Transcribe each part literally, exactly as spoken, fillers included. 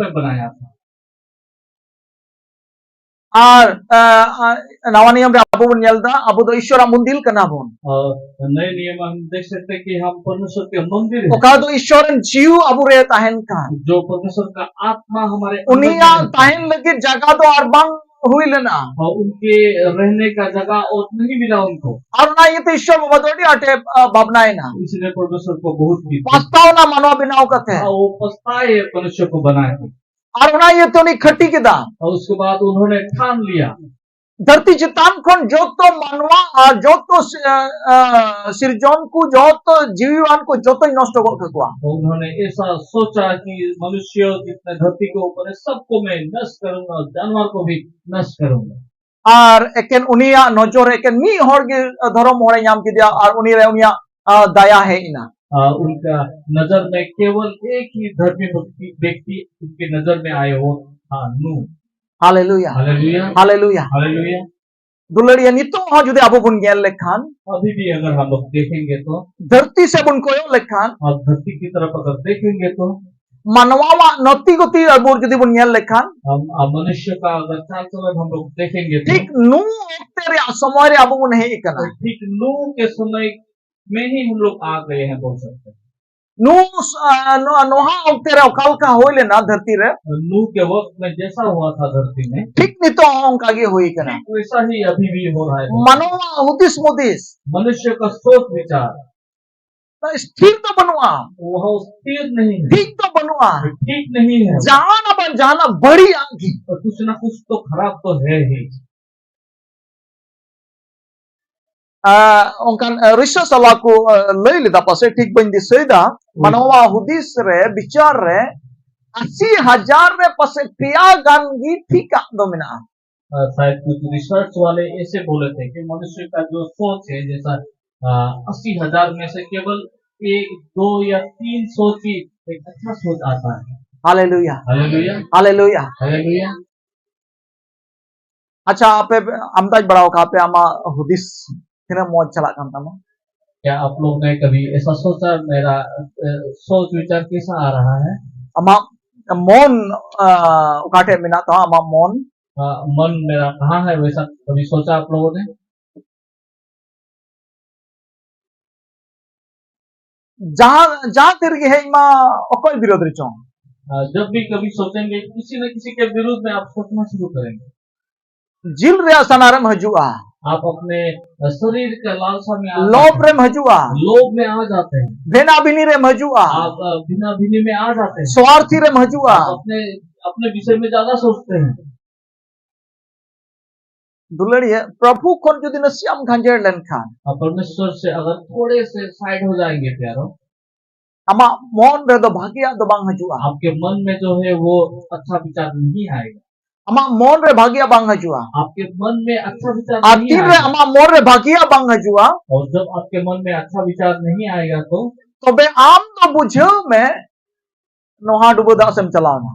में बनाया था। ᱟᱨ ᱱᱟᱣᱟ ᱱᱤᱭᱚᱢ ᱨᱮ ᱟᱵᱚ ᱵᱚᱱ ᱧᱮᱞ ᱮᱫᱟ, ᱟᱵᱚ ᱫᱚ ᱤᱥᱚᱨᱟᱜ ᱢᱚᱱᱫᱤᱨ ᱠᱟᱱᱟ ᱵᱚᱱ᱾ और नए नियम में हम देख सकते हैं कि हम परमेश्वर के मंदिर हैं। ᱚᱠᱟ ᱫᱚ ᱤᱥᱚᱨ ᱨᱮᱱ ᱡᱤᱣᱤ ᱟᱵᱚ ᱨᱮ ᱛᱟᱦᱮᱱ ᱠᱟᱱ᱾ जो परमेश्वर का आत्मा हमारे अंदर ᱩᱱᱤᱭᱟᱜ में रहता है। ᱛᱟᱦᱮᱱ ᱞᱟᱹᱜᱤᱫ ᱡᱟᱭᱜᱟ ᱫᱚ ᱟᱨ ᱵᱟᱝ ᱦᱩᱭ ᱞᱮᱱᱟ᱾ और उनके रहने का जगह और नहीं मिला उनको। ᱟᱨ ᱚᱱᱟ ᱤᱭᱟᱹᱛᱮ ᱤᱥᱚᱨ ᱵᱟᱵᱟ ᱫᱚ ᱟᱹᱰᱤ ᱟᱸᱴᱮ ᱵᱷᱟᱵᱽᱱᱟᱭᱮᱱᱟ᱾ इसलिए परमेश्वर को बहुत भी ᱯᱟᱥᱛᱟᱣᱱᱟ ᱢᱟᱱᱣᱟ ᱵᱮᱱᱟᱣ ᱠᱟᱛᱮ᱾ हाँ, वो पछताए मनुष्य को बनाए। ᱟᱨ ᱚᱱᱟ ᱤᱭᱟᱹᱛᱮ ᱩᱱᱤ ᱠᱷᱟᱹᱴᱤ ᱠᱮᱫᱟ᱾ और उसके बाद उन्होंने ठान लिया। ᱫᱷᱟᱹᱨᱛᱤ ᱪᱮᱛᱟᱱ ᱠᱷᱚᱱ ᱡᱚᱛᱚ ᱢᱟᱱᱣᱟ ᱟᱨ ᱡᱚᱛᱚ ᱥᱤᱨᱡᱚᱱ ᱠᱚ, ᱡᱚᱛᱚ ᱡᱤᱣᱤᱣᱟᱱ ᱠᱚ, ᱡᱚᱛᱚᱧ ᱱᱚᱥᱴᱚ ᱜᱚᱫ ᱠᱟᱠᱚᱣᱟ᱾ तो उन्होंने ऐसा सोचा कि मनुष्य जितने धरती के ऊपर है, सबको मैं नष्ट करूंगा, जानवर को भी नष्ट करूंगा। ᱟᱨ ᱮᱠᱮᱱ ᱩᱱᱤᱭᱟᱜ ᱱᱚᱡᱚᱨ ᱨᱮ ᱮᱠᱮᱱ ᱢᱤᱫ ᱦᱚᱲ ᱜᱮ ᱫᱷᱚᱨᱚᱢ ᱦᱚᱲᱮ ᱧᱟᱢ ᱠᱮᱫᱮᱭᱟ ᱟᱨ ᱩᱱᱤ ᱨᱮ ᱩᱱᱤᱭᱟᱜ ᱫᱟᱭᱟ ᱦᱮᱡ ᱮᱱᱟ᱾ ᱩᱱᱠᱟ ᱱᱚᱡᱚᱨ ᱢᱮ ᱠᱮᱵᱚᱞ ᱮᱠ ᱦᱤ ᱫᱷᱟᱨᱢᱤ ᱵᱮᱠᱛᱤ, ᱵᱮᱠᱛᱤ ᱩᱱᱠᱮ ᱱᱚᱡᱚᱨ ᱢᱮ ᱟᱭᱮ ᱦᱩᱣᱟ ᱛᱷᱟ ᱱᱩᱦ᱾ ᱦᱟᱞᱮᱞᱩᱭᱟ᱾ ᱦᱟᱞᱮᱞᱩᱭᱟ᱾ ᱦᱟᱞᱮᱞᱩᱭᱟ᱾ ᱦᱟᱞᱮᱞᱩᱭᱟ᱾ ᱫᱩᱞᱟᱹᱲᱤᱭᱟᱹ, ᱱᱤᱛᱚᱜ ᱦᱚᱸ ᱡᱩᱫᱤ ᱟᱵᱚ ᱵᱚᱱ ᱧᱮᱞ ᱞᱮᱠᱷᱟᱱ, ᱟᱵᱷᱤ ᱵᱷᱤ ᱟᱜᱟᱨ ᱦᱟᱢ ᱞᱳᱜ ᱫᱮᱠᱷᱮᱝᱜᱮ ᱛᱚ, ᱫᱷᱟᱹᱨᱛᱤ ᱥᱮᱫ ᱵᱚᱱ ᱠᱚᱭᱚᱜ ᱞᱮᱠᱷᱟᱱ, ᱟᱨ ᱫᱷᱟᱹᱨᱛᱤ ᱠᱤ ᱛᱚᱨᱚᱯ ᱟᱜᱟᱨ ᱫᱮᱠᱷᱮᱝᱜᱮ ᱛᱚ, ᱢᱟᱱᱣᱟᱣᱟᱜ ᱱᱚᱛᱤ ᱜᱚᱛᱤ ᱟᱵᱚ ᱡᱩᱫᱤ ᱵᱚᱱ ᱧᱮᱞ ᱞᱮᱠᱷᱟᱱ, ᱟᱢ, ᱟᱢ ᱢᱚᱱᱩᱥᱭᱚ ᱠᱟ ᱟᱜᱟᱨ ᱪᱟᱞ ᱪᱚᱞᱚᱱ ᱦᱟᱢ ᱞᱳᱜ ᱫᱮᱠᱷᱮᱝᱜᱮ ᱛᱚ, ᱴᱷᱤᱠ ᱱᱩ ᱚᱠᱛᱮ ᱨᱮᱭᱟᱜ ᱥᱚᱢᱚᱭ ᱨᱮ ᱟᱵᱚ ᱵᱚᱱ ᱦᱮᱡ ᱟᱠᱟᱱᱟ᱾ ᱴᱷᱤᱠ ᱱᱩ ᱠᱮ ᱥᱚᱢᱚᱭ ᱢᱮ ᱦᱤ ᱦᱟᱢ ᱞᱳᱜ ᱟ ᱜᱟᱭᱮ ᱦᱮ ᱵᱚᱞ ᱥᱟᱠᱛᱮ ᱦᱮ᱾ ᱱᱩ ᱥ-, ᱟ, ᱱᱚᱣᱟ, ᱱᱚᱣᱟ ᱚᱠᱛᱮ ᱨᱮ ᱚᱠᱟ ᱞᱮᱠᱟ ᱦᱩᱭ ᱞᱮᱱᱟ ᱫᱷᱟᱹᱨᱛᱤ ᱨᱮ, ᱱᱩ ᱠᱮ ᱣᱟᱠᱛ ᱢᱮ ᱡᱮᱥᱟ ᱦᱩᱣᱟ ᱛᱷᱟ ᱫᱷᱟᱹᱨᱛᱤ ᱢᱮ, ᱴᱷᱤᱠ ᱱᱤᱛᱚᱜ ᱦᱚᱸ ᱚᱱᱠᱟ ᱜᱮ ᱦᱩᱭ ᱠᱟᱱᱟ᱾ ᱴᱷᱤᱠ ᱣᱮᱥᱟ ᱦᱤ ᱟᱵᱷᱤ ᱵᱷᱤ ᱦᱳ ᱨᱟᱦᱟ ᱦᱮ᱾ ᱢᱟᱱᱣᱟ ᱦᱩᱫᱤᱥ ᱢᱩᱫᱤᱥ, ᱢᱚᱱᱩᱥᱭᱚ ᱠᱟ ᱥᱳᱪ ᱵᱤᱪᱟᱨ, ᱥᱛᱷᱤᱨ ᱫᱚ ᱵᱟᱹᱱᱩᱜᱼᱟ᱾ ᱣᱟᱦ ᱥᱛᱷᱤᱨ ᱱᱟᱦᱤ ᱦᱮ᱾ ᱴᱷᱤᱠ ᱫᱚ ᱵᱟᱹᱱᱩᱜᱼᱟ᱾ ᱴᱷᱤᱠ ᱱᱟᱦᱤ ᱦᱮ᱾ ᱡᱟᱦᱟᱱᱟᱜ ᱵᱟᱝ ᱡᱟᱦᱟᱱᱟᱜ ᱵᱟᱹᱲᱤᱡ ᱟᱜ ᱜᱮ᱾ ᱛᱚ ᱠᱩᱪᱷ ᱱᱟ ᱠᱩᱪᱷ ᱛᱚ ᱠᱷᱟᱨᱟᱯ ᱛᱚ ᱦᱮ ᱦᱤ᱾ ᱟ, ᱚᱱᱠᱟᱱ, ᱟ, ᱨᱤᱥᱟᱨᱪ ᱥᱟᱞᱟ ᱠᱚ, ᱟ, ᱞᱟᱹᱭ ᱞᱮᱫᱟ, ᱯᱟᱥᱮᱡ ᱴᱷᱤᱠ ᱵᱟᱹᱧ ᱫᱤᱥᱟᱹᱭᱮᱫᱟ᱾ ᱦᱩᱸ᱾ ᱢᱟᱱᱣᱟ ᱦᱩᱫᱤᱥ ᱨᱮ, ᱵᱤᱪᱟᱨ ᱨᱮ, ᱟᱥᱤ ᱦᱟᱡᱟᱨ ᱨᱮ ᱯᱟᱥᱮᱡ ᱯᱮᱭᱟ ᱜᱟᱱ ᱜᱮ ᱴᱷᱤᱠᱟᱜ ᱫᱚ ᱢᱮᱱᱟᱜᱼᱟ᱾ ᱟ, ᱥᱟᱭᱮᱫ ᱠᱩᱪᱷ ᱨᱤᱥᱟᱨᱪ ᱣᱟᱞᱮ ᱮᱥᱮ ᱵᱳᱞᱮ ᱛᱷᱮ ᱠᱤ ᱢᱚᱱᱩᱥᱭᱚ ᱠᱟ ᱡᱳ ᱥᱳᱪ ᱦᱮ, ᱡᱮᱥᱟ, ᱟ, ᱟᱥᱤ ᱦᱟᱡᱟᱨ ᱢᱮ ᱥᱮ ᱠᱮᱵᱚᱞ ᱮᱠ, ᱫᱳ ᱭᱟ ᱛᱤᱱ ᱥᱳᱪ ᱦᱤ ᱮᱠ ᱟᱪᱪᱷᱟ ᱥᱳᱪ ᱟᱛᱟ ᱦᱮ᱾ ᱦᱟᱞᱮᱞᱩᱭᱟ᱾ ᱦᱟᱞᱮᱞᱩᱭᱟ᱾ ᱦᱟᱞᱮᱞᱩᱭᱟ᱾ ᱦᱟᱞᱮᱞᱩᱭᱟ᱾ ᱟᱪᱪᱷᱟ, ᱟᱯᱮ ᱟᱢᱫᱟᱡᱽ ᱵᱟᱲᱟᱣ ᱠᱟᱜ ᱯᱮ, ᱟᱢᱟᱜ ᱦᱩᱫᱤᱥ ᱛᱤᱱᱟᱹᱜ ᱢᱚᱡᱽ ᱪᱟᱞᱟᱜ ᱠᱟᱱ ᱛᱟᱢᱟ? क्या आप लोग ने कभी ऐसा सोचा, मेरा, अ, सोच विचार कैसा आ रहा है? ᱟᱢᱟᱜ, ᱢᱚᱱ, ᱟ, ᱚᱠᱟ ᱴᱷᱮᱡ ᱢᱮᱱᱟᱜ ᱛᱟᱢᱟ, ᱟᱢᱟᱜ ᱢᱚᱱ? ᱟ, ᱢᱚᱱ ᱢᱮᱨᱟ ᱠᱟᱦᱟᱸ ᱦᱟᱭ, ᱣᱮᱥᱟ ᱠᱟᱵᱷᱤ ᱥᱳᱪᱟ ᱟᱯ ᱞᱳᱜᱳ ᱱᱮ? ᱡᱟᱦᱟᱸ, ᱡᱟᱦᱟᱸ ᱛᱤ ᱨᱮᱜᱮ ᱦᱮᱡ ᱢᱟ, ᱚᱠᱚᱭ ᱵᱤᱨᱳᱫᱷ ᱨᱮ ᱪᱚᱝ᱾ ᱟ, ᱡᱟᱵ ᱵᱷᱤ ᱠᱟᱵᱷᱤ ᱥᱳᱪᱮᱝᱜᱮ, ᱠᱤᱥᱤ ᱱᱟ ᱠᱤᱥᱤ ᱠᱮ ᱵᱤᱨᱩᱫᱷ ᱢᱮ ᱟᱯ ᱥᱳᱪᱱᱟ ᱥᱩᱨᱩ ᱠᱟᱨᱮᱝᱜᱮ᱾ ᱡᱤᱞ ᱨᱮᱭᱟᱜ ᱥᱟᱱᱟ ᱨᱮᱢ ᱦᱤᱡᱩᱜᱼᱟ᱾ ᱟᱯ ᱟᱯᱱᱮ ᱥᱚᱨᱤᱨ ᱠᱮ ᱞᱟᱞᱥᱟ ᱢᱮ ᱟ ᱞᱳᱵᱷ ᱡᱟᱛᱮ ᱨᱮᱢ ᱦᱤᱡᱩᱜᱼᱟ᱾ ᱞᱳᱵᱷ ᱢᱮ ᱟ ᱡᱟᱛᱮ ᱦᱮᱸ᱾ ᱵᱷᱮᱱᱟ ᱵᱷᱤᱱᱤ ᱨᱮᱢ ᱦᱤᱡᱩᱜᱼᱟ᱾ ᱟᱯ, ᱟ, ᱵᱷᱤᱱᱟ ᱵᱷᱤᱱᱤ ᱢᱮ ᱟ ᱡᱟᱛᱮ ᱦᱮᱸ᱾ ᱥᱣᱟᱨᱛᱷᱤ ᱨᱮᱢ ᱦᱤᱡᱩᱜᱼᱟ᱾ ᱟᱯ ᱟᱯᱱᱮ, ᱟᱯᱱᱮ ᱵᱤᱥᱚᱭ ᱢᱮ ᱡᱟᱫᱟ ᱥᱳᱪᱛᱮ ᱦᱮᱸ᱾ ᱫᱩᱞᱟᱹᱲᱤᱭᱟᱹ, ᱯᱨᱚᱵᱷᱩ ᱠᱷᱚᱱ ᱡᱩᱫᱤ ᱱᱟᱥᱮᱭᱟᱜ ᱮᱢ ᱜᱷᱟᱸᱡᱮᱲ ᱞᱮᱱᱠᱷᱟᱱ, ᱟᱯ ᱯᱚᱨᱢᱮᱥᱣᱚᱨ ᱥᱮ ᱟᱜᱟᱨ ᱛᱷᱚᱲᱮ ᱥᱮ ᱥᱟᱭᱤᱰ ᱦᱳ ᱡᱟᱭᱮᱸᱜᱮ ᱯᱭᱟᱨᱚ, ᱟᱢᱟᱜ ᱢᱚᱱ ᱨᱮᱫᱚ ᱵᱷᱟᱜᱮᱭᱟᱜ ᱫᱚ ᱵᱟᱝ ᱦᱤᱡᱩᱜᱼᱟ᱾ ᱟᱯᱠᱮ ᱢᱚᱱ ᱢᱮ ᱡᱳ ᱦᱮ ᱣᱳ ᱟᱪᱪᱷᱟ ᱵᱤᱪᱟᱨ ᱱᱟᱦᱤ ᱟᱭᱮᱜᱟ᱾ ᱟᱢᱟᱜ ᱢᱚᱱ ᱨᱮ ᱵᱷᱟᱜᱮᱭᱟᱜ ᱵᱟᱝ ᱦᱤᱡᱩᱜᱼᱟ᱾ ᱟᱯᱠᱮ ᱢᱚᱱ ᱢᱮ ᱟᱪᱪᱷᱟ ᱵᱤᱪᱟᱨ ᱟᱨ ᱱᱟᱦᱤ ᱛᱤᱱᱨᱮ ᱟᱭᱮᱜᱟ᱾ ᱟᱢᱟᱜ ᱢᱚᱱ ᱨᱮ ᱵᱷᱟᱜᱮᱭᱟᱜ ᱵᱟᱝ ᱦᱤᱡᱩᱜᱼᱟ, ᱚᱨ ᱡᱚᱵ ᱟᱯᱠᱮ ᱢᱚᱱ ᱢᱮ ᱟᱪᱪᱷᱟ ᱵᱤᱪᱟᱨ ᱱᱟᱦᱤ ᱟᱭᱮᱜᱟ ᱛᱚ, ᱛᱚᱵᱮ ᱟᱢ ᱫᱚ ᱵᱩᱡᱷᱟᱹᱣ ᱢᱮ, ᱱᱚᱣᱟ ᱰᱩᱵᱟᱹ ᱫᱟᱜ ᱥᱮᱢ ᱪᱟᱞᱟᱣ ᱮᱱᱟ᱾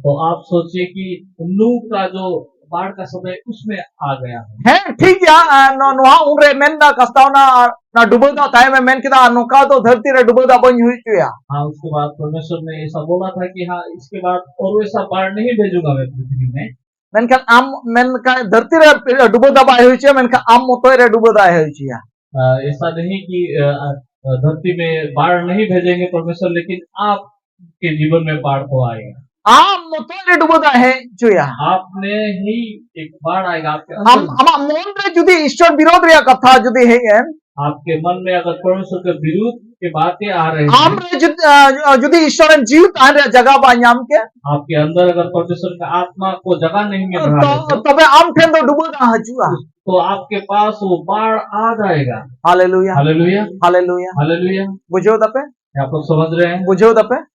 ᱛᱚ ᱟᱯ ᱥᱳᱪᱤᱭᱮ ᱠᱤ ᱱᱩᱦ ᱠᱟ ᱡᱳ ᱵᱟᱲ ᱠᱟ ᱥᱚᱢᱚᱭ ᱩᱥᱢᱮ ᱟ ᱜᱟᱭᱟ᱾ ᱦᱮᱸ, ᱴᱷᱤᱠ ᱜᱮᱭᱟ᱾ ᱟ, ᱱᱚ-, ᱱᱚᱣᱟ ᱩᱱᱨᱮ ᱢᱮᱱᱫᱟ ᱠᱟᱥᱛᱟᱣᱱᱟ, ᱟᱨ ᱚᱱᱟ ᱰᱩᱵᱟᱹ ᱫᱟᱜ ᱛᱟᱭᱚᱢ ᱮ ᱢᱮᱱ ᱠᱮᱫᱟ, "ᱟᱨ ᱱᱚᱝᱠᱟ ᱫᱚ ᱫᱷᱟᱹᱨᱛᱤ ᱨᱮ ᱰᱩᱵᱟᱹ ᱫᱟᱜ ᱵᱟᱹᱧ ᱦᱩᱭ ᱦᱚᱪᱚᱭᱟ᱾" हाँ, उसके बाद परमेश्वर ने ऐसा बोला था कि हाँ, इसके बाद और वैसा बाढ़ नहीं भेजूंगा मैं पृथ्वी में। ᱢᱮᱱᱠᱷᱟᱱ ᱟᱢ ᱢᱮᱱ ᱠᱷᱟᱡ ᱫᱷᱟᱹᱨᱛᱤ ᱨᱮ ᱰᱩᱵᱟᱹ ᱫᱟᱜ ᱵᱟᱭ ᱦᱩᱭ ᱦᱚᱪᱚᱭᱟ, ᱢᱮᱱᱠᱷᱟᱱ ᱟᱢ ᱢᱚᱛᱚᱡ ᱨᱮ ᱰᱩᱵᱟᱹ ᱫᱟᱜ ᱮ ᱦᱩᱭ ᱦᱚᱪᱚᱭᱟ᱾ ᱟ, ऐसा नहीं कि, अ, अ, धरती में बाढ़ नहीं भेजेंगे परमेश्वर, लेकिन आपके जीवन में बाढ़ तो आएगा। ᱟᱢ ᱢᱚᱛᱚᱡ ᱨᱮ ᱰᱩᱵᱟᱹ ᱫᱟᱜ ᱦᱮᱡ ᱦᱚᱪᱚᱭᱟ᱾ आपने ही एक बाढ़ आएगा आपके अंदर ᱟᱢ, में। ᱟᱢᱟᱜ ᱢᱚᱱ ᱨᱮ ᱡᱩᱫᱤ ᱤᱥᱥᱚᱨ ᱵᱤᱨᱳᱫᱷ ᱨᱮᱭᱟᱜ ᱠᱟᱛᱷᱟ ᱡᱩᱫᱤ ᱦᱮᱡ ᱮᱱ, आपके मन में अगर परमेश्वर के विरुद्ध के बातें आ रहे हैं, ᱟᱢ ᱨᱮ ᱡᱩᱫᱤ, ᱟ, ᱡᱩᱫᱤ ᱤᱥᱥᱚᱨ ᱨᱮᱱ ᱡᱤᱣᱤ ᱛᱟᱦᱮᱱ ᱨᱮᱭᱟᱜ ᱡᱟᱭᱜᱟ ᱵᱟᱭ ᱧᱟᱢ ᱠᱮ, आपके अंदर अगर परमेश्वर का आत्मा को जगह नहीं मिल रहा है, ᱛᱚ, ᱛᱚᱵᱮ ᱟᱢ ᱴᱷᱮᱱ ᱫᱚ ᱰᱩᱵᱟᱹ ᱫᱟᱜ ᱦᱤᱡᱩᱜᱼᱟ᱾ तो आपके पास वो बाढ़ आ जाएगा। हालेलुया। हालेलुया। हालेलुया। हालेलुया। ᱵᱩᱡᱷᱟᱹᱣ ᱫᱟᱯᱮ? क्या आप लोग समझ रहे हैं? ᱵᱩᱡᱷᱟᱹᱣ ᱫᱟᱯᱮ?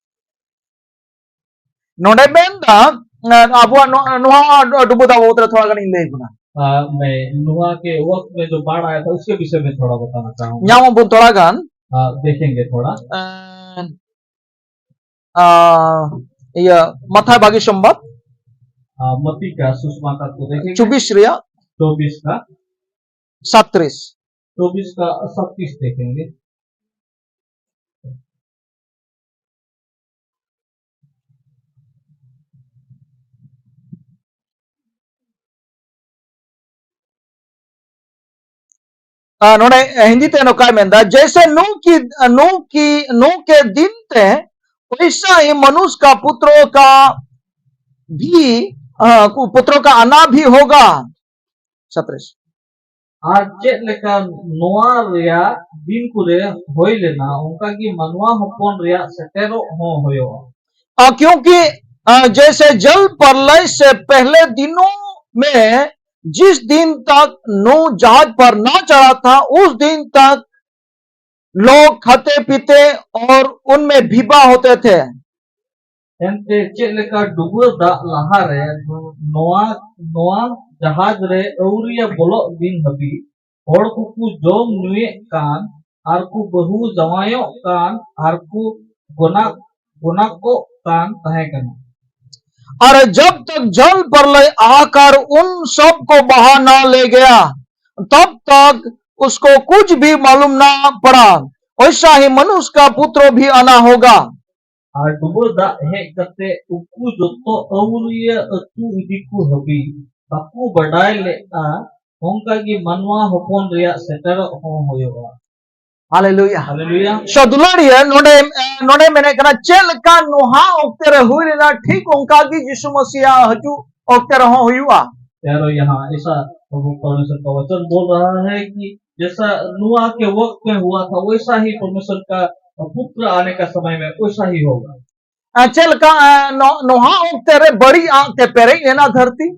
ᱱᱚᱰᱮ ᱢᱮᱱᱫᱟ, ᱮ, ᱟᱵᱚᱣᱟᱜ ᱱᱚ-, ᱱᱚᱣᱟ ᱰᱩᱵᱟᱹ ᱫᱟᱜ ᱵᱟᱵᱚᱫ ᱨᱮ ᱛᱷᱚᱲᱟ ᱜᱟᱱᱤᱧ ᱞᱟᱹᱭ ᱵᱚᱱᱟ᱾ ᱟ, मैं नूह के वक्त में जो बाढ़ आया था, उसके विषय में थोड़ा बताना चाहूंगा। ᱧᱟᱢ ᱟᱵᱚᱱ ᱛᱷᱚᱲᱟ ᱜᱟᱱ᱾ ᱟ, देखेंगे थोड़ा। ᱮ, ᱟ, ᱤᱭᱟᱹ, ᱢᱟᱛᱷᱟᱭ ᱵᱷᱟᱹᱜᱤ ᱥᱚᱢᱵᱟᱫ। ᱟ, मत्ती का सुसमाचार को देखेंगे। ᱪᱚᱵᱵᱤᱥ ᱨᱮᱭᱟᱜ। चौबीस का। ᱥᱟᱛᱛᱨᱤᱥ। चौबीस का सत्तीस देखेंगे। ᱱᱚᱰᱮ ᱦᱤᱱᱫᱤ ᱛᱮ ᱱᱚᱝᱠᱟᱭ ᱢᱮᱱᱫᱟ, जैसे नूह की नूह की नूह के दिन थे वैसा ही मनुष्य का पुत्रों का भी पुत्रों का आना भी होगा। सत्ताईस। ᱟᱨ ᱪᱮᱫ ᱞᱮᱠᱟ ᱱᱚᱣᱟ ᱨᱮᱭᱟᱜ ᱫᱤᱱ ᱠᱚᱨᱮ ᱦᱩᱭ ᱞᱮᱱᱟ, ᱚᱱᱠᱟ ᱜᱮ ᱢᱟᱱᱣᱟ ᱦᱚᱯᱚᱱ ᱨᱮᱭᱟᱜ ᱥᱮᱴᱮᱨᱚᱜ ᱦᱚᱸ ᱦᱩᱭᱩᱜᱼᱟ᱾ क्योंकि जैसे जल प्रलय से पहले दिनों में जिस दिन तक नूह जहाज पर ना चढ़ा था, उस दिन तक लोग खाते पीते और उनमें विवाह होते थे। ᱮᱱᱛᱮ ᱪᱮᱫ ᱞᱮᱠᱟ ᱰᱩᱵᱟᱹ ᱫᱟᱜ ᱞᱟᱦᱟᱨᱮ ᱱᱚᱣᱟ ᱱᱚᱣᱟ ᱡᱟᱦᱟᱡ ᱨᱮ ᱟᱹᱣᱨᱤᱭᱟ ᱵᱚᱞᱚᱜ ᱫᱤᱱ ᱦᱟᱹᱵᱤᱡ ᱦᱚᱲ ᱠᱚᱠᱚ ᱡᱚᱢ ᱧᱩᱭᱮᱫ ᱠᱟᱱ ᱟᱨ ᱠᱚ ᱵᱟᱹᱦᱩ ᱡᱟᱶᱟᱭᱚᱜ ᱠᱟᱱ ᱟᱨ ᱠᱚ ᱜᱚᱱᱟᱠ ᱜᱚᱱᱟᱠᱚᱜ ᱠᱟᱱ ᱛᱟᱦᱮᱸ ᱠᱟᱱᱟ᱾ और जब तक जल प्रलय आकर उन सब को बहा न ले गया, तब तक उसको कुछ भी मालूम ना पड़ा। वैसा ही मनुष्य का पुत्र भी आना होगा। ᱟᱨ ᱰᱩᱵᱟᱹ ᱫᱟᱜ ᱦᱮᱡ ᱠᱟᱛᱮ ᱩᱱᱠᱩ ᱡᱚᱛᱚ ᱟᱹᱣᱨᱤᱭᱟᱹ ᱟᱹᱛᱩ ᱤᱫᱤ ᱠᱚ ᱦᱟᱹᱵᱤᱡ ᱵᱟᱠᱚ ᱵᱟᱰᱟᱭ ᱞᱮᱫᱼᱟ, ᱚᱱᱠᱟ ᱜᱮ ᱢᱟᱱᱣᱟ ᱦᱚᱯᱚᱱ ᱨᱮᱭᱟᱜ ᱥᱮᱴᱮᱨᱚᱜ ᱦᱚᱸ ᱦᱩᱭᱩᱜᱼᱟ᱾ हालेलुया। ᱦᱟᱞᱮᱞᱩᱭᱟ᱾ ᱥᱚ ᱫᱩᱞᱟᱹᱲᱤᱭᱟᱹ, ᱱᱚᱰᱮ ᱱᱚᱰᱮ ᱢᱮᱱᱮᱫ ᱠᱟᱱᱟ, ᱪᱮᱫ ᱞᱮᱠᱟ ᱱᱳᱦᱟ ᱚᱠᱛᱮ ᱨᱮ ᱦᱩᱭ ᱞᱮᱱᱟ, ᱴᱷᱤᱠ ᱚᱱᱠᱟ ᱜᱮ ᱡᱤᱥᱩ ᱢᱟᱥᱤᱭᱟ ᱦᱤᱡᱩᱜ ᱚᱠᱛᱮ ᱨᱮᱦᱚᱸ ᱦᱩᱭᱩᱜᱼᱟ᱾ प्यारो, यहाँ ऐसा प्रभु परमेश्वर का वचन बोल रहा है कि जैसा नूह के वक्त में हुआ था, वैसा ही परमेश्वर का पुत्र आने का समय में वैसा ही होगा। ᱪᱮᱫ ᱞᱮᱠᱟ ᱱᱳᱦᱟ ᱚᱠᱛᱮ ᱨᱮ ᱵᱟᱹᱲᱤᱡ ᱟᱜ ᱛᱮ ᱯᱮᱨᱮᱡ ᱞᱮᱱᱟ ᱫᱷᱟᱹᱨᱛᱤ᱾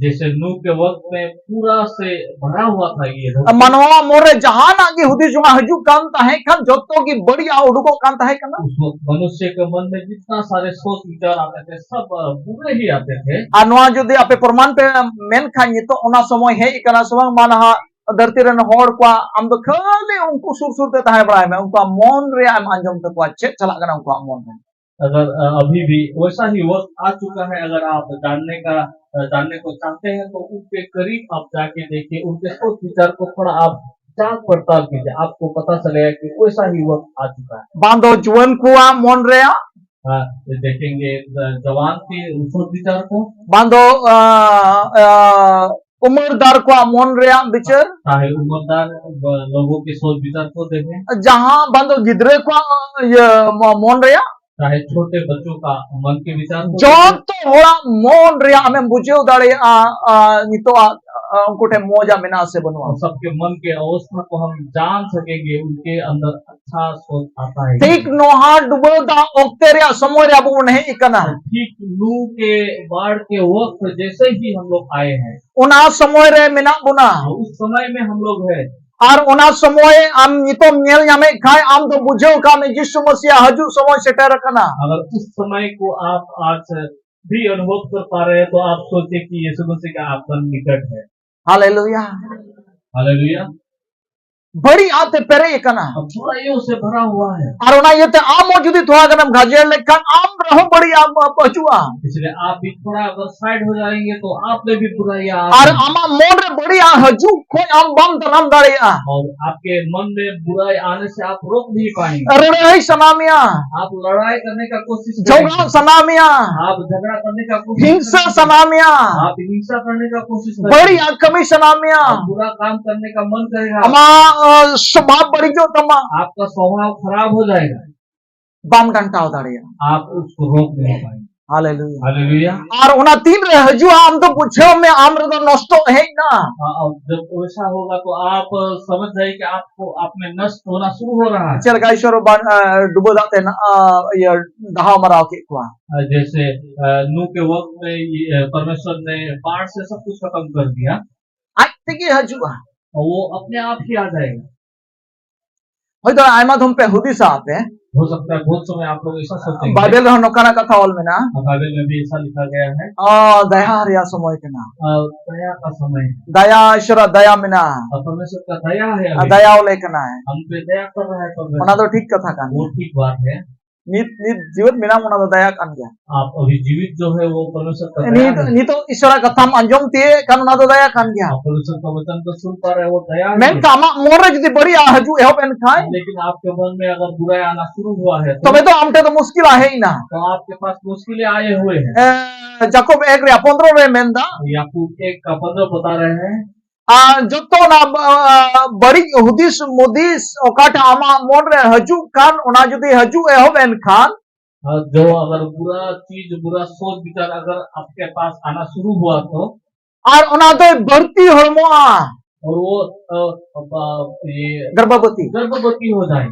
जैसे नूह के वक्त में पूरा से भरा हुआ था ये धरती। ᱢᱟᱱᱣᱟ ᱢᱚᱱᱨᱮ ᱡᱟᱦᱟᱱᱟᱜ ᱜᱮ ᱦᱩᱫᱤᱥ ᱡᱚᱝᱟ ᱦᱤᱡᱩᱜ ᱠᱟᱱ ᱛᱟᱦᱮᱸ ᱠᱷᱟᱱ ᱡᱚᱛᱚ ᱜᱮ ᱵᱟᱹᱲᱤᱡ ᱟᱜ ᱩᱰᱩᱠᱚᱜ ᱠᱟᱱ ᱛᱟᱦᱮᱸ ᱠᱟᱱᱟ᱾ उस वक्त मनुष्य के मन में जितना सारे सोच विचार आते थे, सब बुरे ही आते थे। ᱟᱨ ᱱᱚᱣᱟ ᱡᱩᱫᱤ ᱟᱯᱮ ᱯᱨᱚᱢᱟᱱ ᱯᱮ ᱢᱮᱱ ᱠᱷᱟᱱ, ᱱᱤᱛᱚᱜ ᱚᱱᱟ ᱥᱚᱢᱚᱭ ᱦᱮᱡ ᱟᱠᱟᱱᱟ ᱥᱮ ᱵᱟᱝ? ᱢᱟ ᱱᱟᱦᱟᱜ ᱫᱷᱟᱹᱨᱛᱤ ᱨᱮᱱ ᱦᱚᱲ ᱠᱚᱣᱟᱜ ᱟᱢ ᱫᱚ ᱠᱷᱟᱹᱞᱤ ᱩᱱᱠᱩ ᱥᱩᱨ ᱥᱩᱨ ᱛᱮ ᱛᱟᱦᱮᱸ ᱵᱟᱲᱟᱭ ᱢᱮ, ᱩᱱᱠᱩᱣᱟᱜ ᱢᱚᱱ ᱨᱮᱭᱟᱜ ᱮᱢ ᱟᱸᱡᱚᱢ ᱛᱟᱠᱚᱣᱟ, ᱪᱮᱫ ᱪᱟᱞᱟᱜ ᱠᱟᱱᱟ ᱩᱱᱠᱩᱣᱟᱜ ᱢᱚᱱ ᱨᱮ᱾ अगर अभी भी वैसा ही वक्त आ चुका है, अगर आप जानने का जानने को चाहते हैं तो उनके करीब आप जाके देखिए, उनके सोच विचार को थोड़ा आप जांच पड़ताल कीजिए, आपको पता चलेगा कि वैसा ही वक्त आ चुका है। ᱵᱟᱝ ᱫᱚ ᱡᱩᱣᱟᱹᱱ ᱠᱚᱣᱟᱜ ᱢᱚᱱ ᱨᱮᱭᱟᱜ, हाँ, देखेंगे जवान की सोच विचार को, ᱵᱟᱝ ᱫᱚ ᱩᱢᱮᱨᱫᱟᱨ ᱠᱚᱣᱟᱜ ᱢᱚᱱ ᱨᱮᱭᱟᱜ ᱵᱤᱪᱟᱹᱨ, चाहे उम्रदार ब-, लोगों के सोच विचार को देखें, ᱡᱟᱦᱟᱸ ᱵᱟᱝ ᱫᱚ ᱜᱤᱫᱽᱨᱟᱹ ᱠᱚᱣᱟᱜ ᱤᱭᱟᱹ ᱢᱚ-, ᱢᱚᱱ ᱨᱮᱭᱟᱜ, चाहे छोटे बच्चों का मन के विचार को देखें। ᱡᱚᱛᱚ ᱦᱚᱲᱟᱜ ᱢᱚᱱ ᱨᱮᱭᱟᱜ ᱟᱢᱮᱢ ᱵᱩᱡᱷᱟᱹᱣ ᱫᱟᱲᱮᱭᱟᱜᱼᱟ, ᱟ, ᱱᱤᱛᱚᱜ ᱟ, ᱟ, ᱩᱱᱠᱩ ᱴᱷᱮᱱ ᱢᱚᱡᱟ ᱢᱮᱱᱟᱜᱼᱟ ᱥᱮ ᱵᱟᱹᱱᱩᱜᱼᱟ᱾ और सबके मन के अवस्था को हम जान सकेंगे, उनके अंदर अच्छा सोच आता है। ᱴᱷᱤᱠ ᱱᱚᱣᱟ ᱰᱩᱵᱟᱹ ᱫᱟᱜ ᱚᱠᱛᱮ ᱨᱮᱭᱟᱜ ᱥᱚᱢᱚᱭ ᱨᱮ ᱟᱵᱚ ᱵᱚᱱ ᱦᱮᱡ ᱟᱠᱟᱱᱟ᱾ ठीक नूह के बाढ़ के वक्त जैसे ही हम लोग आए हैं, ᱚᱱᱟ ᱥᱚᱢᱚᱭ ᱨᱮ ᱢᱮᱱᱟᱜ ᱵᱚᱱᱟ᱾ हाँ, उस समय में हम लोग हैं। ᱟᱨ ᱚᱱᱟ ᱥᱚᱢᱚᱭ ᱟᱢ ᱱᱤᱛᱚᱜ ᱧᱮᱞ ᱧᱟᱢᱮᱫ ᱠᱷᱟᱱ, ᱟᱢ ᱫᱚ ᱵᱩᱡᱷᱟᱹᱣ ᱠᱟᱜ ᱢᱮ, ᱡᱤᱥᱩ ᱢᱟᱥᱤᱭᱟᱜ ᱦᱤᱡᱩᱜ ᱥᱚᱢᱚᱭ ᱥᱮᱴᱮᱨ ᱟᱠᱟᱱᱟ᱾ अगर उस समय को आप आज भी अनुभव कर पा रहे हैं, तो आप सोचिए कि यीशु मसीह का आगमन निकट है। हालेलुया। हालेलुया। ᱵᱟᱹᱲᱤᱡ ᱟᱜ ᱛᱮ ᱯᱮᱨᱮᱡ ᱟᱠᱟᱱᱟ᱾ अब बुराइयों से भरा हुआ है। ᱟᱨ ᱚᱱᱟ ᱤᱭᱟᱹᱛᱮ ᱟᱢ ᱦᱚᱸ ᱡᱩᱫᱤ ᱛᱷᱚᱲᱟ ᱜᱟᱱᱮᱢ ᱜᱟᱡᱮᱲ ᱞᱮᱠᱷᱟᱱ, ᱟᱢ ᱨᱮᱦᱚᱸ ᱵᱟᱹᱲᱤᱡ ᱟᱜ ᱦᱤᱡᱩᱜᱼᱟ᱾ इसलिए आप भी थोड़ा अगर साइड हो जाएंगे, तो आप में भी बुराइयां आ ᱟᱨ ᱡᱟᱭᱮᱜᱟ᱾ ᱟᱢᱟᱜ ᱢᱚᱱ ᱨᱮ ᱵᱟᱹᱲᱤᱡ ᱟᱜ ᱦᱤᱡᱩᱜ ᱠᱷᱚᱱ ᱟᱢ ᱵᱟᱢ ᱫᱟᱨᱟᱢ ᱫᱟᱲᱮᱭᱟᱜᱼᱟ᱾ और आपके मन में बुराई आने से आप रोक नहीं पाएंगे। ᱞᱟᱹᱲᱦᱟᱹᱭ ᱥᱟᱱᱟ ᱢᱮᱭᱟ, आप लड़ाई करने का कोशिश करेंगे, ᱡᱷᱚᱜᱽᱲᱟ ᱥᱟᱱᱟ ᱢᱮᱭᱟ, आप झगड़ा करने का कोशिश ᱦᱤᱝᱥᱟ ᱠरेंगे, ᱥᱟᱱᱟ ᱢᱮᱭᱟ, आप हिंसा करने का कोशिश ᱵᱟᱹᱲᱤᱡ ᱠरेंगे, ᱟᱜ ᱠᱟᱹᱢᱤ ᱥᱟᱱᱟ ᱢᱮᱭᱟ, आप बुरा काम करने का मन करेगा, ᱟᱢᱟᱜ ᱟ, ᱥᱚᱵᱷᱟᱵ ᱵᱟᱹᱲᱤᱡᱚᱜ ᱛᱟᱢᱟ, आपका स्वभाव खराब हो जाएगा, ᱵᱟᱢ ᱰᱟᱱᱴᱟᱣ ᱫᱟᱲᱮᱭᱟᱜᱼᱟ᱾ आप उसको रोक नहीं पाएंगे। हालेलुया। हालेलुया। ᱟᱨ ᱚᱱᱟ ᱛᱤᱱ ᱨᱮ ᱦᱤᱡᱩᱜᱼᱟ, ᱟᱢ ᱫᱚ ᱵᱩᱡᱷᱟᱹᱣ ᱢᱮ, ᱟᱢ ᱨᱮᱫᱚ ᱱᱚᱥᱴᱚ ᱦᱮᱡ ᱮᱱᱟ᱾ हाँ, अब जब वैसा होगा, तो आप समझ जाइए कि आपको, आप में नष्ट होना शुरू हो रहा है। ᱪᱮᱫ ᱞᱮᱠᱟ ᱤᱥᱚᱨ ᱵᱟᱱ-, ᱟ, ᱰᱩᱵᱟᱹ ᱫᱟᱜ ᱛᱮ ᱱᱟ-, ᱟ, ᱤᱭᱟᱹ, ᱫᱟᱦᱟᱣ ᱢᱟᱨᱟᱣ ᱠᱮᱫ ᱠᱚᱣᱟ᱾ हाँ, जैसे, अ, नूह के वक्त में ये, अ, परमेश्वर ने बाढ़ से सब कुछ खत्म कर दिया। ᱟᱡ ᱛᱮᱜᱮ ᱦᱤᱡᱩᱜᱼᱟ᱾ और वो अपने आप ही आ जाएगा। ᱦᱳᱭᱛᱳ ᱟᱭᱢᱟ ᱫᱷᱚᱢ ᱯᱮ ᱦᱩᱫᱤᱥᱟ ᱟᱯᱮ, हो सकता है बहुत समय आप लोग ऐसा सोचेंगे। ᱵᱟᱭᱵᱮᱞ ᱨᱮᱦᱚᱸ ᱱᱚᱝᱠᱟᱱᱟᱜ ᱠᱟᱛᱷᱟ ᱚᱞ ᱢᱮᱱᱟᱜᱼᱟ, हाँ, बाइबल में भी ऐसा लिखा गया है। ᱟ, ᱫᱟᱭᱟ ᱨᱮᱭᱟᱜ ᱥᱚᱢᱚᱭ ᱠᱟᱱᱟ, ᱟᱨ ᱫᱟᱭᱟ ᱠᱟ ᱥᱚᱢᱚᱭ᱾ ᱫᱟᱭᱟ, ᱤᱥᱚᱨᱟᱜ ᱫᱟᱭᱟ ᱢᱮᱱᱟᱜᱼᱟ, ᱟᱨ ᱯᱚᱨᱢᱮᱥᱚᱨ ᱠᱟ ᱫᱟᱭᱟ ᱦᱮ ᱟᱨ ᱟᱵᱷᱤ᱾ ᱫᱟᱭᱟ ᱚᱞᱮ ᱠᱟᱱᱟᱭ᱾ ᱦᱟᱢ ᱯᱮ ᱫᱟᱭᱟ ᱠᱟᱨ ᱨᱟᱦᱟ ᱦᱮ ᱯᱚᱨᱢᱮᱥᱚᱨ᱾ ᱚᱱᱟ ᱫᱚ ᱴᱷᱤᱠ ᱠᱟᱛᱷᱟ ᱠᱟᱱ ᱜᱮᱭᱟ᱾ ᱴᱷᱤᱠ ᱵᱟᱛ ᱦᱮ᱾ ᱱᱤᱛ, ᱱᱤᱛ ᱡᱤᱣᱮᱫ ᱢᱮᱱᱟᱢ, ᱚᱱᱟ ᱫᱚ ᱫᱟᱭᱟ ᱠᱟᱱ ᱜᱮᱭᱟ᱾ आप अभी जीवित जो है, वो परमेश्वर का दया ᱱᱤᱛ, है। ᱱᱤᱛᱚᱜ ᱤᱥᱚᱨᱟᱜ ᱠᱟᱛᱷᱟᱢ ᱟᱸᱡᱚᱢ ᱛᱤᱭᱟᱹᱜ ᱠᱟᱱ, ᱚᱱᱟ ᱫᱚ ᱫᱟᱭᱟ ᱠᱟᱱ ᱜᱮᱭᱟ᱾ आप परमेश्वर का वचन को सुन पा रहे हैं, वो दया है। ᱢᱮᱱᱠᱷᱟᱱ ᱟᱢᱟᱜ ᱢᱚᱱ ᱨᱮ ᱡᱩᱫᱤ ᱵᱟᱹᱲᱤᱡ ᱦᱤᱡᱩᱜ ᱮᱦᱚᱵ ᱮᱱ ᱠᱷᱟᱱ, लेकिन आपके मन में अगर बुराई आना शुरू हुआ है, तो ᱛᱚᱵᱮ ᱫᱚ ᱟᱢ ᱴᱷᱮᱱ ᱫᱚ ᱢᱩᱥᱠᱤᱞ ᱦᱮᱡ ᱮᱱᱟ᱾ तो आपके पास मुश्किलें आए हुए हैं। ᱮ, ᱡᱟᱠᱚᱵ ᱮᱠ ᱨᱮᱭᱟᱜ ᱯᱚᱱᱫᱽᱨᱚ ᱨᱮ ᱢᱮᱱᱫᱟ, याकूब एक का पन्द्रह बता रहे हैं। ᱟᱨ ᱡᱚᱛᱚ ᱚᱱᱟ, ᱟ, ᱵᱟᱹᱲᱤᱡ ᱦᱩᱫᱤᱥ ᱢᱩᱫᱤᱥ ᱚᱠᱟᱴᱟᱜ ᱟᱢᱟᱜ ᱢᱚᱱ ᱨᱮ ᱦᱤᱡᱩᱜ ᱠᱟᱱ, ᱚᱱᱟ ᱡᱩᱫᱤ ᱦᱤᱡᱩᱜ ᱮᱦᱚᱵ ᱮᱱ ᱠᱷᱟᱱ, हाँ, जो अगर बुरा चीज, बुरा सोच विचार अगर आपके पास आना शुरू हुआ तो, ᱟᱨ ᱚᱱᱟ ᱫᱚᱭ ᱵᱟᱹᱲᱛᱤ ᱦᱚᱲᱢᱚᱜᱼᱟ᱾ और वो, अ, अ, ये गर्भवती। गर्भवती हो जाए।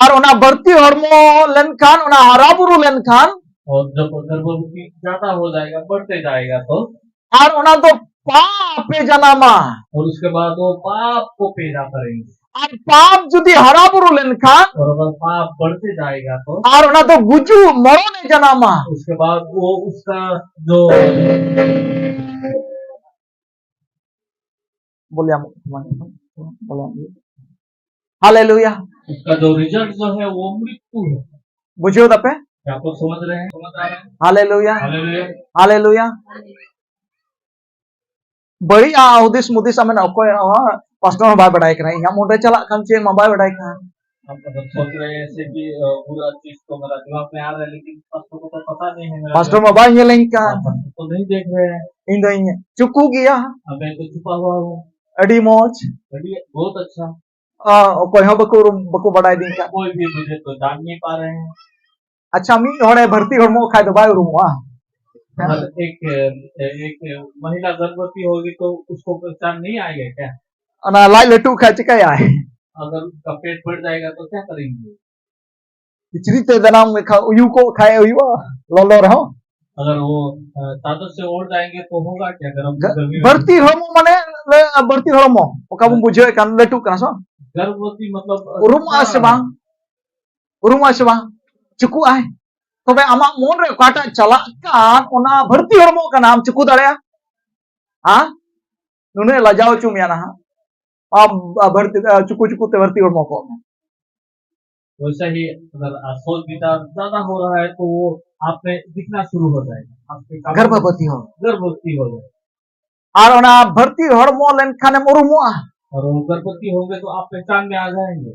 ᱟᱨ ᱚᱱᱟ ᱵᱟᱹᱲᱛᱤ ᱦᱚᱲᱢᱚ ᱞᱮᱱᱠᱷᱟᱱ, ᱚᱱᱟ ᱦᱟᱨᱟ ᱵᱩᱨᱩ ᱞᱮᱱᱠᱷᱟᱱ, और जब गर्भवती ज्यादा हो जाएगा, बढ़ते जाएगा तो, ᱟᱨ ᱚᱱᱟ ᱫᱚ ᱯᱟᱯ ᱮ ᱡᱟᱱᱟᱢᱟ᱾ और उसके बाद वो पाप को पैदा करेंगे। ᱟᱨ ᱯᱟᱯ ᱡᱩᱫᱤ ᱦᱟᱨᱟ ᱵᱩᱨᱩ ᱞᱮᱱᱠᱷᱟᱱ, और अगर पाप बढ़ते जाएगा तो, ᱟᱨ ᱚᱱᱟ ᱫᱚ ᱜᱩᱡᱩᱜ ᱢᱚᱨᱚᱱ ᱮ ᱡᱟᱱᱟᱢᱟ᱾ उसके बाद वो उसका जो बोले हम, बोले हम। हालेलुया। उसका जो रिजल्ट जो है, वो मृत्यु है। ᱵᱩᱡᱷᱟᱹᱣ ᱫᱟᱯᱮ? क्या आप लोग समझ रहे हैं? समझ आ रहे हैं? हालेलुया। हालेलुया। हालेलुया। ᱵᱟᱹᱲᱤᱡ ᱟ ᱦᱩᱫᱤᱥ ᱢᱩᱫᱤᱥ ᱟᱢᱮᱱ ᱚᱠᱚᱭ ᱦᱚᱸ ᱯᱟᱥᱴᱚᱨ ᱦᱚᱸ ᱵᱟᱭ ᱵᱟᱰᱟᱭ ᱠᱟᱱᱟ, ᱤᱧᱟᱹᱜ ᱢᱚᱱᱨᱮ ᱪᱟᱞᱟᱜ ᱠᱟᱱ ᱪᱮᱫ ᱢᱟ ᱵᱟᱭ ᱵᱟᱰᱟᱭ ᱠᱟᱱ᱾ हम अगर सोच रहे हैं ऐसे कि, अ, बुरा चीज तो मेरा दिमाग में आ रहा है, लेकिन पास्टर को तो पता नहीं है मेरा पास्टर दिमाग। मा ᱵᱟᱭ ᱧᱮᱞᱮᱧ ᱠᱟᱱ। हाँ, पास्टर तो नहीं देख रहे हैं। ᱤᱧ ᱫᱚᱧ ᱪᱩᱠᱩ ᱜᱮᱭᱟ। अब मैं तो छुपा हुआ हूँ। ᱟᱹᱰᱤ ᱢᱚᱡᱽ। ᱟᱹᱰᱤ, बहुत अच्छा। ᱟ, ᱚᱠᱚᱭ ᱦᱚᱸ ᱵᱟᱠᱚ ᱩᱨᱩᱢ, ᱵᱟᱠᱚ ᱵᱟᱰᱟᱭ ᱫᱤᱧ ᱠᱟᱱ। कोई भी मुझे तो जान नहीं पा रहे हैं। ᱟᱪᱪᱷᱟ, ᱢᱤᱫ ᱦᱚᱲᱮ ᱵᱷᱟᱹᱨᱛᱤ ᱦᱚᱲᱢᱚ ᱠᱷᱟᱡ ᱫᱚ ᱵᱟᱭ ᱩᱨᱩᱢᱚᱜᱼᱟ। अगर एक, एक महिला गर्भवती होगी तो उसको पहचान नहीं आएगा क्या? ᱚᱱᱟ ᱞᱟᱡ ᱞᱟᱹᱴᱩ ᱠᱷᱟᱡ ᱪᱤᱠᱟᱹᱭᱟᱭ? अगर उसका पेट बढ़ जाएगा तो क्या करेंगे? ᱠᱤᱪᱨᱤᱡ ᱛᱮ ᱡᱟᱱᱟᱢ ᱞᱮᱠᱷᱟᱱ ᱩᱭᱩ ᱠᱚᱜ ᱠᱷᱟᱡ ᱦᱩᱭᱩᱜᱼᱟ, ᱞᱚᱞᱚ ᱨᱮᱦᱚᱸ᱾ अगर वो, अ, चादर से ओढ़ जाएंगे तो होगा क्या? गर्म, ग-, गर्मी में? ᱵᱷᱟᱹᱨᱛᱤ ᱦᱚᱲᱢᱚ ᱢᱟᱱᱮ, ᱞᱮ-, ᱵᱷᱟᱹᱨᱛᱤ ᱦᱚᱲᱢᱚ, ᱚᱠᱟ ᱵᱚᱱ ᱵᱩᱡᱷᱟᱹᱣᱮᱫ ᱠᱟᱱ, ᱞᱟᱹᱴᱩᱜ ᱠᱟᱱᱟ ᱥᱮ ᱵᱟᱝ? गर्भवती मतलब, ᱩᱨᱩᱢᱚᱜᱼᱟ ᱥᱮ ᱵᱟᱝ? ᱩᱨᱩᱢᱚᱜᱼᱟ ᱥᱮ ᱵᱟᱝ? ᱪᱩᱠᱩᱜᱼᱟᱭ᱾ ᱛᱚᱵᱮ ᱟᱢᱟᱜ ᱢᱚᱱ ᱨᱮ ᱚᱠᱟᱴᱟᱜ ᱪᱟᱞᱟᱜ ᱠᱟᱱ, ᱚᱱᱟ ᱵᱷᱟᱹᱨᱛᱤ ᱦᱚᱲᱢᱚ ᱠᱟᱱᱟ, ᱟᱢ ᱪᱩᱠᱩ ᱫᱟᱲᱮᱭᱟᱜᱼᱟ? ᱦᱮᱸ? ᱱᱩᱱᱟᱹᱜ ᱞᱟᱡᱟᱣ ᱦᱚᱪᱚ ᱢᱮᱭᱟ ᱱᱟᱦᱟᱜ᱾ ᱟᱢ, ᱟ, ᱵᱷᱟᱹᱨᱛᱤ, ᱟ, ᱪᱩᱠᱩ ᱪᱩᱠᱩ ᱛᱮ ᱵᱷᱟᱹᱨᱛᱤ ᱦᱚᱲᱢᱚ ᱠᱚᱜ ᱢᱮ᱾ वैसा ही अगर आप सोच विचार ज्यादा हो रहा है तो वो आप में दिखना शुरू हो जाएगा, आपके कामों में गर्भवती हो। गर्भवती हो जाएगा। ᱟᱨ ᱚᱱᱟ ᱵᱷᱟᱹᱨᱛᱤ ᱦᱚᱲᱢᱚ ᱞᱮᱱᱠᱷᱟᱱᱮᱢ ᱩᱨᱩᱢᱚᱜᱼᱟ᱾ और वो गर्भवती होंगे तो आप पहचान में आ जाएंगे।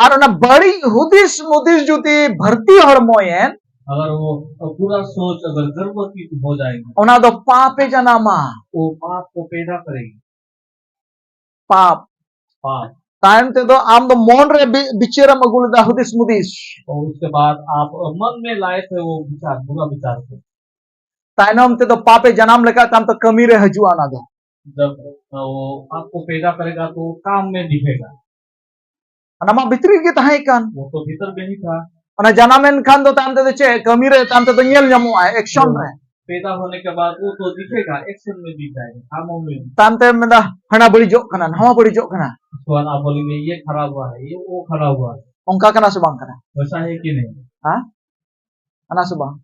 ᱟᱨ ᱚᱱᱟ ᱵᱟᱹᱲᱤᱡ ᱦᱩᱫᱤᱥ ᱢᱩᱫᱤᱥ ᱡᱩᱫᱤ ᱵᱷᱟᱹᱨᱛᱤ ᱦᱚᱲᱢᱚᱭᱮᱱ, अगर वो बुरा सोच अगर गर्भवती हो जाएगी, ᱚᱱᱟ ᱫᱚ ᱯᱟᱯᱮ ᱡᱟᱱᱟᱢᱟ᱾ वो पाप को पैदा करेगी। ᱯᱟᱯ᱾ पाप। ᱛᱟᱭᱚᱢ ᱛᱮᱫᱚ ᱟᱢ ᱫᱚ ᱢᱚᱱ ᱨᱮ ᱵᱤ-, ᱵᱤᱪᱟᱹᱨᱮᱢ ᱟᱹᱜᱩ ᱞᱮᱫᱟ, ᱦᱩᱫᱤᱥ ᱢᱩᱫᱤᱥ᱾ और उसके बाद आप मन में लाए थे वो विचार, बुरा विचार को। ᱛᱟᱭᱱᱚᱢ ᱛᱮᱫᱚ ᱯᱟᱯᱮ ᱡᱟᱱᱟᱢ ᱞᱮᱠᱟ ᱛᱟᱢ ᱛᱚ ᱠᱟᱹᱢᱤ ᱨᱮ ᱦᱤᱡᱩᱜᱼᱟ ᱚᱱᱟ ᱫᱚ᱾ जब वो आपको पैदा करेगा तो वो काम में दिखेगा। ᱚᱱᱟ ᱢᱟ ᱵᱷᱤᱛᱨᱤ ᱨᱮᱜᱮ ᱛᱟᱦᱮᱸ ᱠᱟᱱ᱾ वो तो भीतर में ही था। ᱚᱱᱟ ᱡᱟᱱᱟᱢᱮᱱ ᱠᱷᱟᱱ ᱫᱚ ᱛᱟᱭᱚᱢ ᱛᱮᱫᱚ ᱪᱮᱫ ᱠᱟᱹᱢᱤ ᱨᱮ ᱛᱟᱭᱚᱢ ᱛᱮᱫᱚ ᱧᱮᱞ ᱧᱟᱢᱚᱜᱼᱟ, ᱮᱠᱥᱚᱱ ᱨᱮ᱾ पैदा होने के बाद वो तो दिखेगा, एक्शन में दिख जाएगा, कामों में। ᱛᱟᱭᱚᱢ ᱛᱮᱢ ᱢᱮᱱᱫᱟ, ᱦᱟᱱᱟ ᱵᱟᱹᱲᱤᱡᱚᱜ ᱠᱟᱱᱟ, ᱱᱟᱣᱟ ᱵᱟᱹᱲᱤᱡᱚᱜ ᱠᱟᱱᱟ᱾ उसके बाद आप बोलेंगे, ये खराब हुआ है, ये वो खराब हुआ है। ᱚᱱᱠᱟ ᱠᱟᱱᱟ ᱥᱮ ᱵᱟᱝ ᱠᱟᱱᱟ? वैसा है कि नहीं? ᱦᱮᱸ? ᱠᱟᱱᱟ ᱥᱮ ᱵᱟᱝ?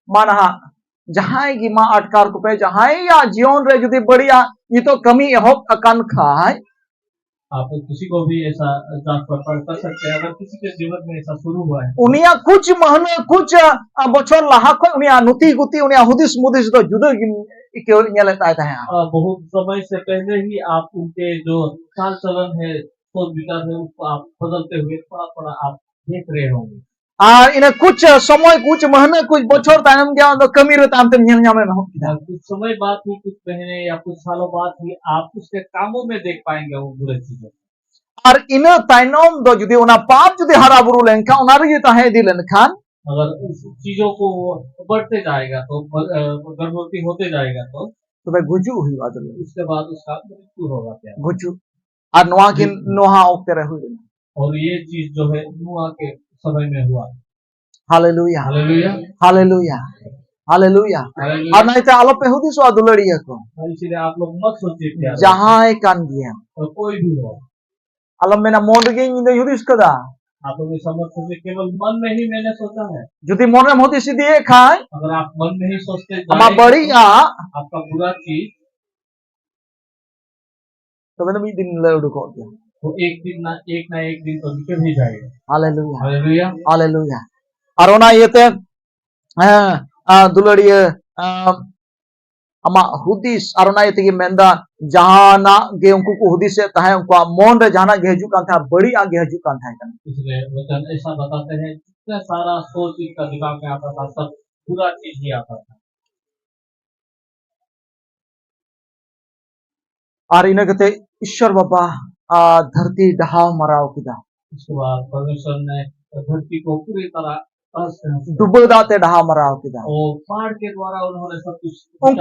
ᱢᱟ ᱱᱟᱦᱟᱜ, ᱡᱟᱦᱟᱸᱭ ᱜᱮ ᱢᱟ ᱟᱴᱠᱟᱨ ᱠᱚᱯᱮ, ᱡᱟᱦᱟᱸᱭᱟᱜ ᱡᱤᱭᱚᱱ ᱨᱮ ᱡᱩᱫᱤ ᱵᱟᱹᱲᱤᱡᱟᱜ ᱱᱤᱛᱚᱜ ᱠᱟᱹᱢᱤ ᱮᱦᱚᱵ ᱟᱠᱟᱱ ᱠᱷᱟᱡ, आप किसी को भी ऐसा ट्रांसफर कर सकते हैं, अगर किसी के जीवन में ऐसा शुरू हुआ है। ᱩᱱᱤᱭᱟᱜ ᱠᱩᱪ ᱢᱟᱹᱦᱱᱟᱹ, ᱠᱩᱪ, ᱟ, ᱵᱚᱪᱷᱚᱨ ᱞᱟᱦᱟ ᱠᱷᱚᱡ ᱩᱱᱤᱭᱟᱜ ᱱᱩᱛᱤ ᱜᱩᱛᱤ, ᱩᱱᱤᱭᱟᱜ ᱦᱩᱫᱤᱥ ᱢᱩᱫᱤᱥ ᱫᱚ ᱡᱩᱫᱟᱹ ᱜᱮᱢ ᱟᱹᱭᱠᱟᱹᱣ ᱧᱮᱞᱮᱫ ᱛᱟᱭ ᱛᱟᱦᱮᱸᱜᱼᱟ᱾ ᱟ, बहुत समय से पहले ही आप उनके जो चाल चलन है, सोच विचार है, उसको आप बदलते हुए थोड़ा थोड़ा आप देख रहे होंगे। ᱟᱨ ᱤᱱᱟᱹ ᱠᱩᱪ ᱥᱚᱢᱚᱭ, ᱠᱩᱪ ᱢᱟᱹᱦᱱᱟᱹ, ᱠᱩᱪ ᱵᱚᱪᱷᱚᱨ ᱛᱟᱭᱚᱢ ᱜᱮ ᱟᱢ ᱫᱚ ᱠᱟᱹᱢᱤ ᱨᱮ ᱛᱟᱭᱚᱢ ᱛᱮᱢ ᱧᱮᱞ ᱧᱟᱢᱮᱢ ᱮᱦᱚᱵ ᱠᱮᱫᱟ᱾ और कुछ समय बाद ही, कुछ महीने या कुछ सालों बाद ही आप उसके कामों में देख पाएंगे वो बुरे चीजों को। ᱟᱨ ᱤᱱᱟᱹ ᱛᱟᱭᱱᱚᱢ ᱫᱚ ᱡᱩᱫᱤ ᱚᱱᱟ ᱯᱟᱯ ᱡᱩᱫᱤ ᱦᱟᱨᱟ ᱵᱩᱨᱩ ᱞᱮᱱᱠᱷᱟᱱ, ᱚᱱᱟ ᱨᱮ ᱡᱩᱫᱤ ᱛᱟᱦᱮᱸ ᱤᱫᱤ ᱞᱮᱱᱠᱷᱟᱱ, अगर उस चीजों को वो बढ़ते जाएगा तो, अ, गर्भवती होते जाएगा तो, ᱛᱚᱵᱮ ᱜᱩᱡᱩᱜ ᱦᱩᱭᱩᱜᱼᱟ ᱟᱫᱚ᱾ उसके बाद उसका मृत्यु होगा। क्या? ᱜᱩᱡᱩᱜ᱾ ᱟᱨ ᱱᱚᱣᱟ ᱜᱮ ᱱᱚᱣᱟ ᱚᱠᱛᱮ ᱨᱮ ᱦᱩᱭ ᱞᱮᱱᱟ᱾ और ये चीज जो है नूह के समय में हुआ। ᱦᱟᱞᱮᱞᱩᱭᱟ᱾ ᱦᱟᱞᱮᱞᱩᱭᱟ᱾ ᱦᱟᱞᱮᱞᱩᱭᱟ᱾ ᱦᱟᱞᱮᱞᱩᱭᱟ᱾ ᱦᱟᱞᱮᱞᱩᱭᱟ᱾ ᱟᱨ ᱚᱱᱟᱛᱮ ᱟᱞᱚᱯᱮ ᱦᱩᱫᱤᱥᱚᱜᱼᱟ, ᱫᱩᱞᱟᱹᱲᱤᱭᱟᱹ ᱠᱚ᱾ इसलिए आप लोग मत सोचिए प्यारे। ᱡᱟᱦᱟᱸᱭ ᱠᱟᱱ ᱜᱮᱭᱟ᱾ और कोई भी हो। ᱟᱞᱚᱢ ᱢᱮᱱᱟ, "ᱢᱚᱱ ᱨᱮᱜᱮ ᱤᱧ ᱫᱚᱧ ᱦᱩᱫᱤᱥ ᱠᱟᱫᱟ।" आप लोग ऐसा मत सोचिए, केवल मन में ही मैंने सोचा है। ᱡᱩᱫᱤ ᱢᱚᱱ ᱨᱮᱢ ᱦᱩᱫᱤᱥ ᱤᱫᱤᱭᱮᱫ ᱠᱷᱟᱱ, अगर आप मन में ही सोचते ᱟᱢᱟᱜ ᱡᱟᱭᱮᱸᱜᱮ, ᱵᱟᱹᱲᱤᱡᱟᱜ ᱟᱯᱠᱟ ᱵᱩᱨᱟ ᱪᱤᱡᱽ, ᱛᱚᱵᱮ ᱫᱚ ᱢᱤᱫ ᱫᱤᱱ ᱞᱟᱹᱭ ᱩᱰᱩᱠᱚᱜ ᱜᱮᱭᱟ᱾ वो एक दिन ना एक ना एक दिन तो निकल ही जाएगा। Hallelujah. हालेलुया। Hallelujah. ᱟᱨ ᱚᱱᱟ ᱤᱭᱟᱹᱛᱮ ᱦᱮᱸ, ᱟ, ᱫᱩᱞᱟᱹᱲᱤᱭᱟᱹ, ᱟ, ᱟᱢᱟᱜ ᱦᱩᱫᱤᱥ, ᱟᱨ ᱚᱱᱟ ᱤᱭᱟᱹ ᱛᱮᱜᱮ ᱢᱮᱱᱫᱟ, ᱡᱟᱦᱟᱱᱟᱜ ᱜᱮ ᱩᱱᱠᱩ ᱠᱚ ᱦᱩᱫᱤᱥᱮᱫ ᱛᱟᱦᱮᱸᱫ, ᱩᱱᱠᱩᱣᱟᱜ ᱢᱚᱱ ᱨᱮ ᱡᱟᱦᱟᱱᱟᱜ ᱜᱮ ᱦᱤᱡᱩᱜ ᱠᱟᱱ ᱛᱟᱦᱮᱸᱫ, ᱵᱟᱹᱲᱤᱡ ᱟᱜ ᱜᱮ ᱦᱤᱡᱩᱜ ᱠᱟᱱ ᱛᱟᱦᱮᱸ ᱠᱟᱱᱟ᱾ इसलिए वचन ऐसा बताते हैं, जितना सारा सोच इसका दिमाग में आता था, सब बुरा चीज ही आता था। ᱟᱨ ᱤᱱᱟᱹ ᱠᱟᱛᱮ ᱤᱥᱥᱚᱨ ᱵᱟᱵᱟ ᱟ, ᱫᱷᱟᱹᱨᱛᱤ ᱰᱟᱦᱟᱣ ᱢᱟᱨᱟᱣ ᱠᱮᱫᱟ᱾ उसके बाद परमेश्वर ने धरती को पूरी तरह तहस नहस कर ᱰᱩᱵᱟᱹ ᱫᱟᱜ ᱛᱮ ᱰᱟᱦᱟᱣ ᱢᱟᱨᱟᱣ ᱠᱮᱫᱟ᱾ और बाढ़ के द्वारा उन्होंने सब कुछ ᱩᱱᱠᱩ